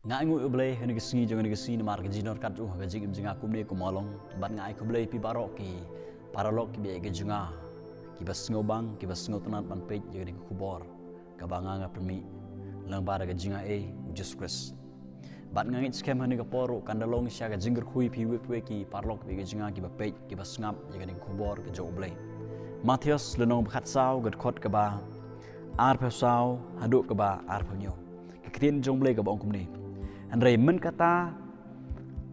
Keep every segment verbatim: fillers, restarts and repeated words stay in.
Nga ainguh ïa U Blei ha kane ka sngi jong kane ka sngi namar ka jingdon ryngkat jong u ha ka jingim jong nga kumne kum ka long. Bad nga ai khublei ïa phi baroh ki paralok kiba ïeit ka jong nga, kiba sngewbang, kiba sngewtynnad ban peit ïa kane ka khubor kaba nga nga pynmih lyngba da ka jingaiei U Jisu Khrist. Bad nga ngeit skhem ha kane ka por ruh kan da long shisha ka jingkyrkhu ïa phi kiwei kiwei ki paralok kiba ïeit ka jong nga, kiba peit, kiba sngap ïa kane ka khubor ka jong U Blei. Mathaios lynnong ba khatsaw, ka dkhot kaba arphew saw haduh kaba arphew hynñiew. Ka ktien jong U Blei kaba ong kumne: Hynrei mynta kata,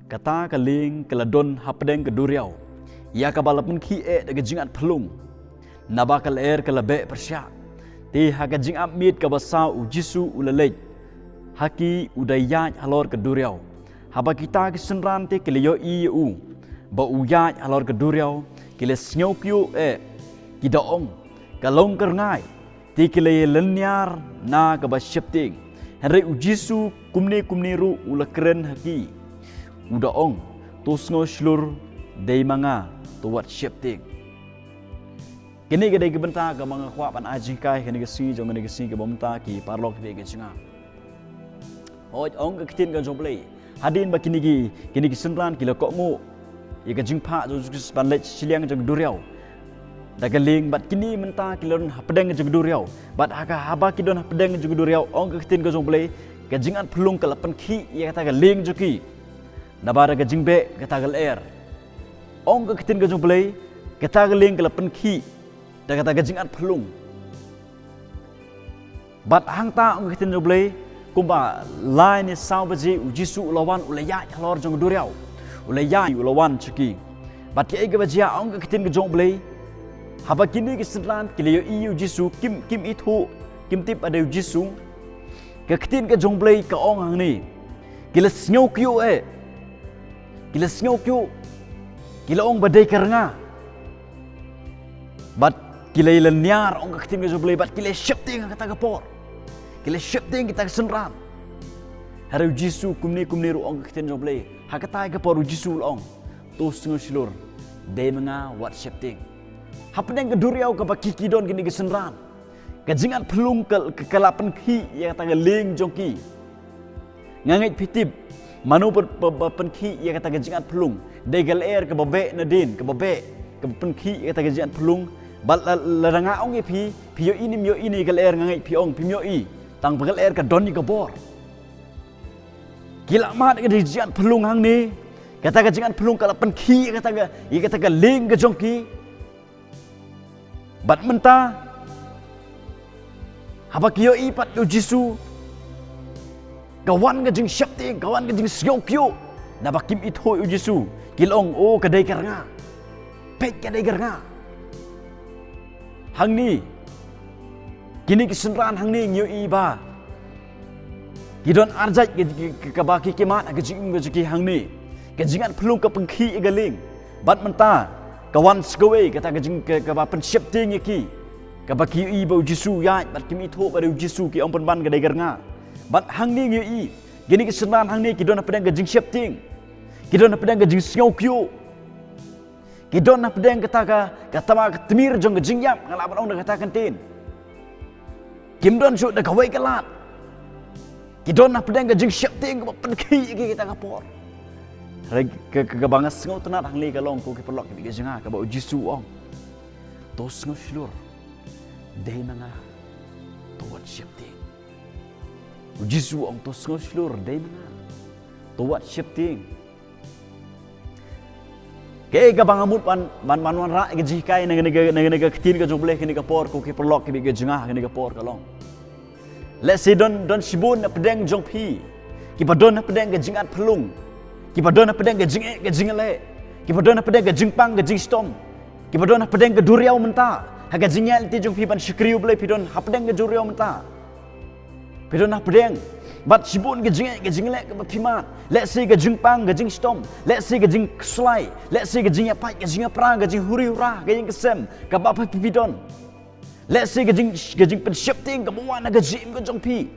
kata ka lieng ka la don hapdeng ka duriaw, ïa kaba la pynkhih eh da ka jingatphyllung, naba ka lyer ka la beh pyrshah. Te ha ka jingap miet kaba saw U Jisu u la leit ha ki, u da ïaid halor ka duriaw. Haba kita ki synran te ki la ïohi ïa u ba u ïaid halor ka duriaw, ki la sngewkyiuh eh, ki da ong: Ka long ka rngai. Te ki la ïalynñiar na kaba sheptieng. Hynrei U Jisu kumne kumne ruh u la kren ha ki, u da ong: To sngewshlur, dei ma nga, to wat sheptieng. Kane ka dei ka bynta kaba nga kwah ban ai jinghikai ha kane ka sngi jong kane ka sngi kaba mynta, ki paralok kiba ïeit ka jong nga. Hooid, ong ka ktien ka jong U Blei, hadien ba kine ki, kine ki synran ki la kohnguh ïa ka jingphah jong U Jisu Khrist ban leit shiliang jong ka duriaw da ka lieng, bad kine mynta ki la don hapdeng jong ka duriaw. Bad ha ka, haba ki don hapdeng jong ka duriaw, ong ka ktien ka jong U Blei, ka jingatphyllung ka la pynkhih ïa kata ka lieng jong ki, naba da ka jingbeh kata ka lyer. Ong ka ktien ka jong U Blei, kata ka lieng ka la pynkhih da kata ka jingatphyllung. Bad hangta ong ka ktien jong U Blei, kumba lai ne saw baje U Jisu u la wan, u la ïaid halor jong ka duriaw. U la ïaid, u la wan sha ki. Bad kaei kaba jia, ong ka ktien ka jong U Blei, haba kine ki synran ki la ïohi ïa U Jisu, kim, kim ithuh, kim tip ba dei U Jisu. Ka ktien ka jong U Blei ka ong hangne: Ki la sngewkyiuh eh. Ki la sngewkyiuh. Ki la ong ba dei ka rnga. Bad ki la ïalynñiar, ong ka ktien ka jong U Blei, bad ki la sheptieng ha kata ka por. Ki la sheptieng kita ki synran. Hynrei U Jisu kumne kumne ruh, ong ka ktien jong U Blei, ha kata ka por U Jisu u la ong: To sngewshlur, dei ma nga, wat sheptieng. Hapdeng ka duriaw kaba ki, ki don kine ki synran, ka jingatphyllung ka, ka, ka la pynkhih ïa kata ka lieng jong ki. Nga ngeit phi tip mano ba, ba, ba pynkhih ïa kata ka jingatphyllung. Dei ka lyer kaba beh nadien, kaba beh, kaba pynkhih ïa kata ka jingatphyllung. Bad la, lada nga ong ïa phi, phi ïohi ne ym ïohi ïa ka lyer, nga ngeit phi ong phim ïohi. Tang ba ka lyer ka don ïa ka bor. Ki la mad ïa ka jingatphyllung hangne. Kata ka jingatphyllung ka la pynkhih ïa kata ka, ïa kata ka lieng ka jong ki. Bad mynta, haba ki ïohi pat ïa U Jisu, ka wan ka jingsheptieng, ka wan ka jingsngewkyiuh. Naba kim ithuh ïa U Jisu, ki la ong: O, ka dei ka rnga. Peit, ka dei ka rnga. Hangne, kine ki synran hangne ngi ïohi ba ki don arjait ka, ka, ka, kaba ki, ki mad ha ka jingim ka jong ki hangne. Ka jingatphyllung ka pynkhih ïa ka lieng. Bad mynta ka wan sa kawei kata ka jing, ka, kaba pynsheptieng ïa ki, kaba ki ïohi ba U Jisu u ïaid, bad kim ithuh ba dei U Jisu, ki ong pynban ka dei ka rnga. Bad hangne ngi ïohi kine ki synran hangne ki don hapdeng ka jingsheptieng. Ki don hapdeng ka jingsngewkyiuh. Ki don hapdeng kata ka, kata ka tmir jong ka jingïap, nga lah ban ong da kata ka ktien. Kim don shuh da kawei ka lad. Ki don hapdeng ka jingsheptieng kaba pynkhih ïa ki kita ka por. Hynrei ka, ka, kaba nga sngewtynnad hangne ka long, ko ki paralok kiba ïeit ka jong nga, kaba U Jisu u ong: To sngewshlur, dei ma nga, to wat sheptieng. U Jisu u ong: To sngewshlur, dei ma nga, to wat sheptieng. Kaei kaba nga mut ban, ban, ban wanrah ïa ka jinghikai na, na, na, na ka ktien ka jong U Blei ha kane ka por, ko ki paralok kiba ïeit ka jong nga, ha kane ka por ka long, lehse don, don shibun hapdeng jong phi kiba don hapdeng ka jingatphyllung, kiba don hapdeng ka jingeh ka jingleh, kiba don hapdeng ka jingpang ka jingshitom, kiba don hapdeng ka duriaw mynta. Ha ka jingïaid lynti jong phi ban shakri U Blei, phi don hapdeng ka duriaw mynta. Phi don hapdeng bad shibun ka jingeh ka jingleh kaba phi mad. Lehse ka jingpang ka jingshitom, lehse ka jingkhuslai, lehse ka jingïapait ka jingïapra, ka jinghuri hura, ka ïing ka sem kaba phi, phi don. Lehse ka jing, ka jingpynsheptieng kaba wan ha ka jingim ka jong phi.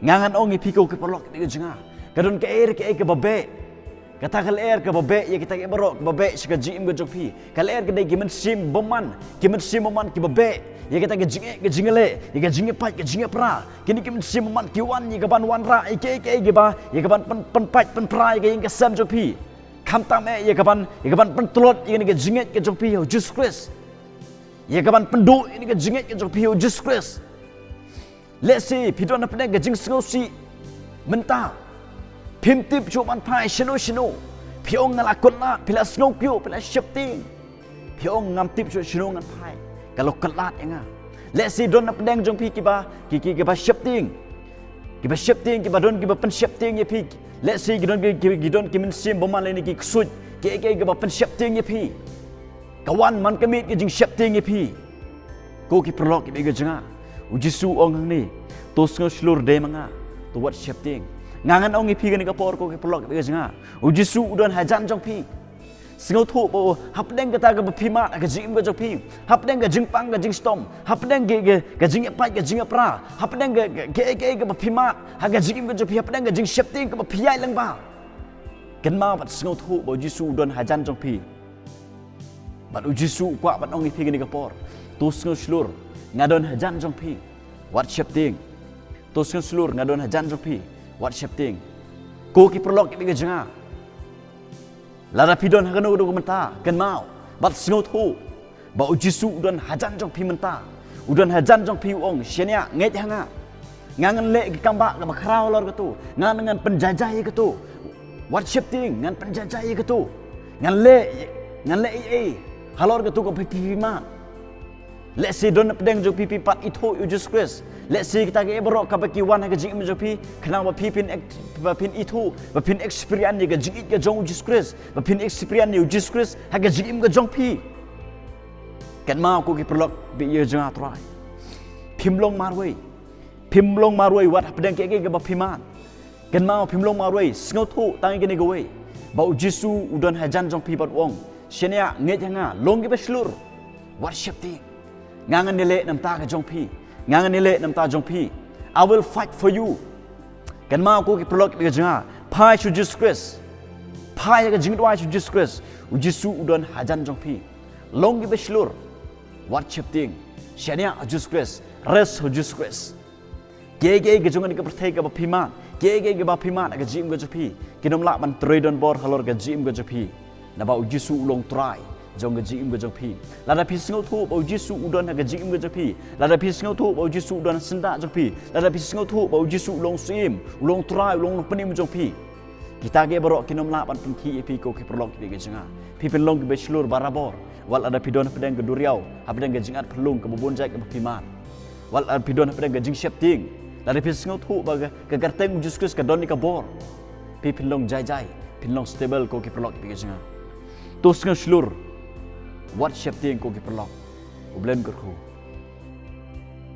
Nga ngan ong ïa phi, ko ki paralok kiba ïeit ka jong nga, ka don kaei re kaei kaba beh. Kata ka lyer kaba beh ïa kita kiei baroh, kaba beh sha ka jingim ka jong phi. Ka lyer ka dei ki mynsiem bymman, ki mynsiem bymman kiba beh, Ïa kata ka jingeh, ka jingeh, ïa ka jingeh pat, ka jingeh pra. Kine ki mynsiem bymman ki wan ïa ka ban wanrah ïa kiei kiei kiba, ïa ka ban pyn, pynpait pynpra ïa ka ïing ka sem jong phi. Khamtam eh ïa ka ban, ïa ka ban pyntlot ïa kane ka jingeh ka jong phi ha u Jisu Khrist. Ïa ka ban pynduh ïa kane ka jingeh ka jong phi ha u Jisu Khrist. Lehse phi don hapdeng ka jingsngewsih mynta. Phim tip shuh ban phai shano shano. Phi ong nga la kylla, phi la sngew kyiuh, phi la sheptieng. Phi ong ngam tip shuh shano ngan phai. Ka la kylla ïa nga. Lehse don hapdeng jong phi kiba, ki, ki, kiba sheptieng. Kiba sheptieng, kiba don, kiba pynsheptieng ïa phi. Lehse ki don, ki, ki, ki don ki mynsiem bymman lane ki ksuid. Ki, ki, kiba pynsheptieng ïa phi. Ka wan man ka miet ka jingsheptieng ïa phi. Ko ki paralok kiba ïeit ka jong nga. U Jisu u ong hangne. To sngew shlur dei ma nga. To wat sheptieng. Nga ngan ong ïa phi kane ka por ko ki paralok kiba ïeit ka jong nga. U Jisu u don hajan jong phi. Sngewthuh ba hapdeng kata kaba phi mad ha ka jingim ka jong phi. Hapdeng ka jingpang ka jingshitom. Hapdeng ka, ka, ka jingïapait ka jingïapra. Hapdeng ka, ka, ka, ka, kaba phi mad ha ka jingim ka jong phi. Hapdeng ka jingsheptieng kaba phi ïaid lyngba. Kynmaw bad sngewthuh ba u Jisu u don hajan jong phi. Bad u Jisu u kwah ban ong ïa phi kane ka por. To sngew shlur, nga don hajan jong phi. Wat sheptieng. To sngew shlur, nga don hajan jong phi. Wat sheptieng. Ko ki paralok kiba ïeit ka jong nga. Lada phi don ha kano kano ka bynta, kynmaw bad sngewthuh ba u Jisu u don hajan jong phi mynta. U don hajan jong phi, u ong, shaniah, ngeit ha nga. Nga ngan leh ïa ka kambah kaba khraw halor kato. Nga ngan pynjaijai ïa kato. Wat sheptieng, ngan pynjaijai ïa kato. Ngan leh, ngan leh ei ei halor kato kaba phi, phi mad. Lehse don hapdeng jong phi phi pat ithuh ïa u Jisu Khrist. Lehse kita kiei baroh kiba ki wan ha ka jingim jong phi, khnang ba phi phin ek-, ba phin ithuh, ba phin experience ïa ka jingïeit ka jong u Jisu Khrist, ba phin experience ïa u Jisu Khrist ha ka jingim ka jong phi. Kynmaw ko ki paralok kiba ïeit ka jong nga ha U Trai. Phim long marwei. Phim long marwei wat hapdeng kiei kiei kaba phi mad. Kynmaw phim long marwei, sngewthuh tang ïa kane kawei. Ba u Jisu u don hajan jong phi bad u ong, shaniah, ngeit ha nga, long kiba shlur. Wat sheptieng. Nga ngan ïaleh na ka bynta ka jong phi. Nga ngan ïaleh na ka bynta jong phi. I will fight for you. Kynmaw ko ki paralok kiba ïeit ka jong nga. Phai sha u Jisu Khrist. Phai ha ka jingduwai sha u Jisu Khrist. U Jisu u don hajan jong phi. Long kiba shlur. Wat sheptieng. Shaniah ha u Jisu Khrist. Rest ha u Jisu Khrist. Kiei kiei ka jong kane ka pyrthei kaba phi mad. Kiei kiei kaba phi mad ha ka jingim ka jong phi. Kin ym lah ban trei donbor halor ka jingim ka jong phi. Naba u Jisu u long Trai jong ka jingim ka jong phi. Lada phi sngewthuh ba u Jisu u don ha ka jingim ka jong phi. Lada phi sngewthuh ba u Jisu u don ha syndah jong phi. Lada phi sngewthuh ba u Jisu u long Syiem, u long Trai, u long Nongpynim jong phi. Kita kiei baroh kin ym lah ban pynkhih ïa phi ko ki paralok kiba ïeit ka jong nga. Phi phin long kiba shlur barabor. Wat lada phi don hapdeng ka duriaw, hapdeng ka jingat phyllung kaba bun jait kaba phi mad. Wat lada phi don hapdeng ka jingsheptieng. Lada phi sngewthuh ba ka, ka kyrteng u Jisu Khrist ka don ïa ka bor. Phi phin long jaijai, phin long stable ko ki paralok kiba ïeit ka jong nga. To sngew shlur. Wat sheptieng ko ki paralok. U Blei un kyrkhu.